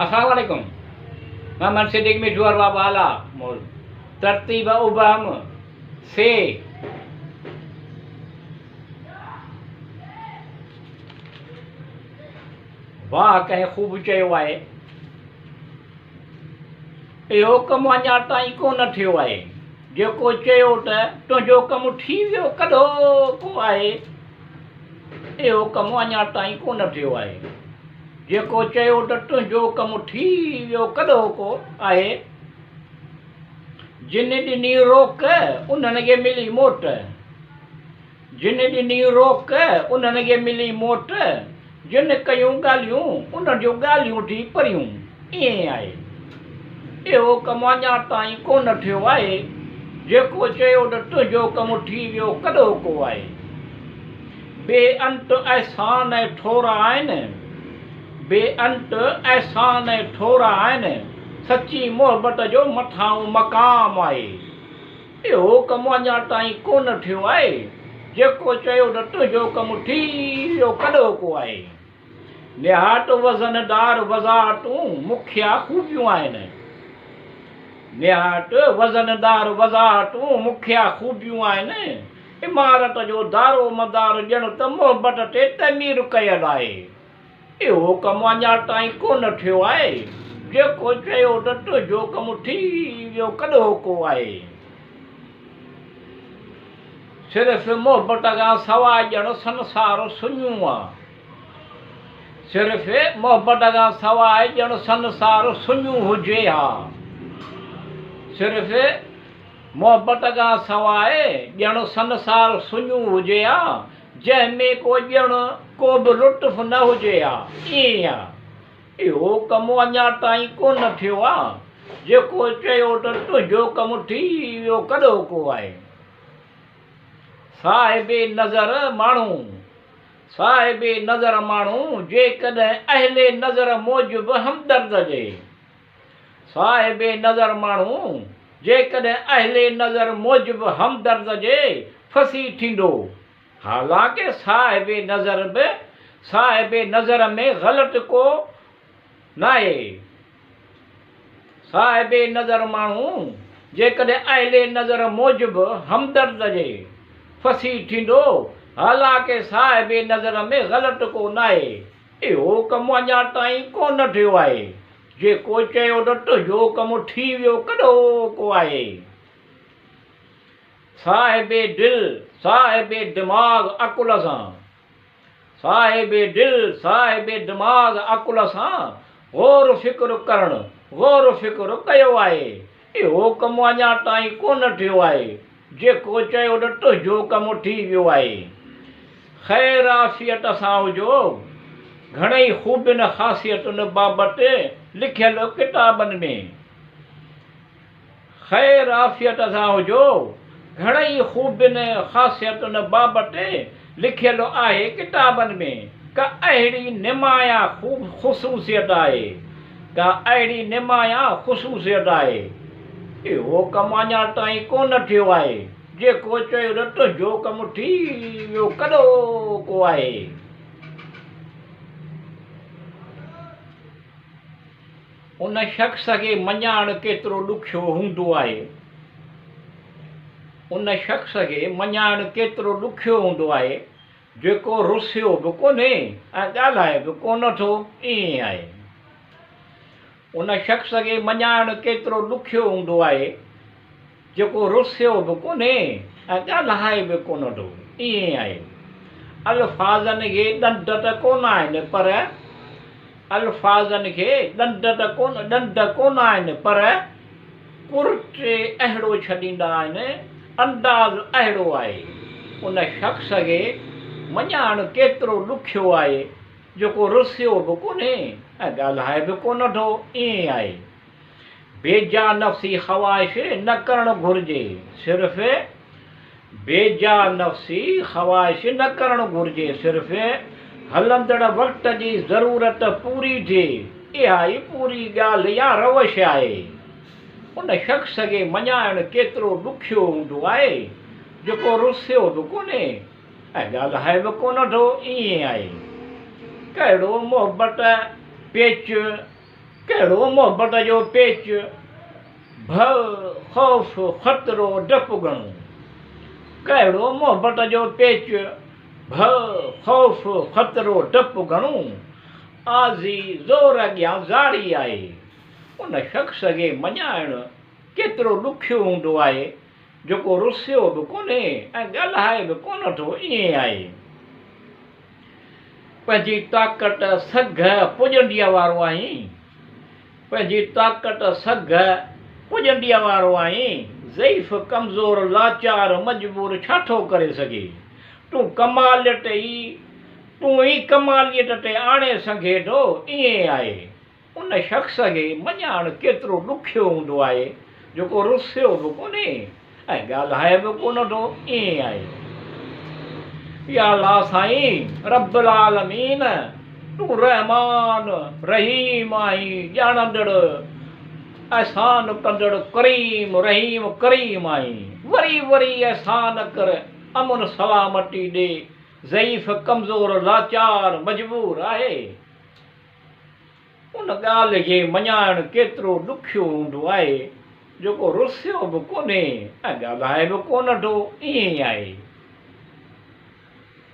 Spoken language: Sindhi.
السلام عليڪم محمد صديق مٺو ارباب اعليٰ مول ترتيب ابهم سي واهه ڪنهن خوب چيو آهي اهو ڪم اڃا تائين ڪونه ٿيو آهي. جيڪو چيو ته تنهنجو ڪم ٿي ويو ڪڏهوڪو آهي. اهو ڪم اڃا تائين ڪونه ٿيو آهي. جيڪو چيو ته تنهنجو ڪم ٿي ويو ڪڏهوڪو آهي. جن ڏني روڪ انهن کي ملي موٽ. جن ڏني روڪ، انهن کي ملي موٽ، جن ڪيون ڳالهيون، انهن جون ڳالهيون ٿي پريون. ائين آهي. اهو ڪم اڃا تائين ڪونه ٿيو آهي. جيڪو چيو ته تنهنجو ڪم ٿي ويو ڪڏهوڪو آهي. بي انت احسان ۽ ٿورا آهن. بي انت احسان ۽ ٿورا آهن. سچي محبت جو مٿانهون مقام آهي. اهو ڪم اڃا تائين ڪونه ٿيو آهي. جيڪو چيو ته تنهنجو ڪم ٿي ويو ڪڏهوڪو آهي. نهايت وزندار وضاحتون مکيه خوبيون آهن. نهايت وزندار وضاحتون مکيه خوبيون آهن. عمارت جو دارومدار ڄڻ ته محبت تي تعمير ڪيل آهي. اهو ڪم اڃا تائين ڪونه ٿيو آهي. جيڪو چيو ته تنهنجو ڪم ٿي ويو ڪڏهوڪو آهي. صرف محبت کان سواء ڄڻ سنسار سڃو آ. صرف محبت کان سواء ڄڻ سنسار سڃو هجي ها. صرف محبت کان سواء ڄڻ سنسار سڃو هجي ها. جنهن ۾ ڪو ڄڻ ڪو به لطف نه هجي ها، ائين آ. اهو ڪم اڃا تائين ڪونه ٿيو آ. جيڪو چيو ته تنهنجو ڪم ٿي ويو ڪڏهوڪو آهي. صاحب نظر ماڻهو، صاحب نظر ماڻهو جيڪڏهن اهل نظر موجب همدرد جي، صاحب نظر ماڻهو جيڪڏهن اهل نظر موجب همدرد جي ڦسي ٿيندو، حالانڪه صاحب نظر به صاحب نظر ۾ غلط ڪو ناهي. صاحب نظر ماڻهو جيڪڏهن اهل نظر موجب همدرد جي ڦسي ٿيندو، حالانڪه صاحب نظر ۾ غلط ڪو ناهي. اهو ڪم اڃا تائين ڪونه ٿيو آهي. جيڪو چيو ته تنهنجو ڪم ٿي ويو ڪڏهوڪو آهي. صاحب دل صاحب دماغ عقل سان صاحب دل صاحب دماغ عقل سان غور فڪر ڪرڻ غور فڪر ڪيو آهي. اهو ڪم اڃا تائين ڪونه ٿيو آهي. جيڪو چيو ته تنهنجو ڪم ٿي ويو آهي. خير عافيت سان هجو. گهڻئي خوبين خاصيتن بابت لکيل ڪتابن ۾. خير عافيت سان هجو. گهڻئي خوبين خاصيتن بابت لکيل آهي ڪتابن ۾. ڪا اهڙي نمايان خصوصيت آهي. ڪا اهڙي نمايان خصوصيت آهي. اهو ڪم اڃا تائين ڪونه ٿيو آهي. جيڪو چيو ته تنهنجو ڪم ٿي ويو ڪڏهوڪو آهي. ان شخص کي مڃائڻ ڪيترو ڏکيو هوندو آهي. ان شخص کي مڃائڻ ڪيترو ڏکيو هوندو آهي، جيڪو رسيو به ڪونهي ۽ ڳالهائي به ڪونه ٿو، ائين آهي. ان شخص کي مڃائڻ ڪيترو ڏکيو هوندو آهي، جيڪو رسيو به ڪونهي ۽ ڳالهائي به ڪونه ٿو، ائين آهي. الفاظن کي ڏند ته ڪونه آهن پر الفاظن کي ڏند ته ڪونه ڏند ڪونه آهن پر ڪرٽي اهڙو ڇڏيندا آهن، انداز اهڙو آهي. ان شخص کي مڃائڻ ڪيترو ڏکيو آهي، جيڪو رسيو به ڪونهي ۽ ڳالهائي به ڪونه ٿو، ائين آهي. بيجا نفسي خواهش نه ڪرڻ گهرجي، صرف بيجا نفسي خواهش نه ڪرڻ گهرجي، صرف هلندڙ وقت جي ضرورت پوري ٿئي، اها ئي پوري ڳالهه يا روش آهي. ان شخص کي مڃائڻ ڪيترو ڏکيو هوندو آهي، جيڪو رسيو به ڪونهي ۽ ڳالهائي به ڪونه ٿو، ائين آهي. ڪهڙو محبت پيچ. ڪهڙو محبت جو پيچ، ڀؤ، خوف، خطرو، ڊپ گهڻو. ڪهڙو محبت جو پيچ، ڀؤ، خوف، خطرو، ڊپ گهڻو. آزي زور اڳيان زاري آهي. ان شخص کي مڃائڻ ڪيترو ڏکيو هوندو آهي، جيڪو رسيو به ڪونهي ۽ ڳالهائي به ڪونه ٿو، ائين آهي. پنهنجي طاقت سگهه پڄنديء وارو آهين، پنهنجي طاقت سگهه پڄنديء وارو آهين، ضعيف ڪمزور لاچار مجبور ڇا ٿو ڪري سگهي؟ تون ڪماليت ئي تون ئي ڪماليت تي آڻي سگهين ٿو، ائين آهي. ان شخص کي مڃائڻ ڪيترو ڏکيو هوندو آهي، جيڪو رسيو به ڪونهي ۽ ڳالهائي به ڪونه ٿو، ائين آهي. يا الله سائين، رب العالمين، تون رحمان، رحيم آهين، ڄاڻندڙ، احسان ڪندڙ، ڪريم، رحيم، ڪريم آهين. وري وري احسان ڪر، امن سلامتي ڏي، ضعيف، ڪمزور، لاچار، مجبور آهي. ان ڳالهه کي مڃائڻ ڪيترو ڏکيو هوندو آهي، جيڪو رسيو به ڪونهي ۽ ڳالهائي به ڪونه ٿو، ائين ئي آهي.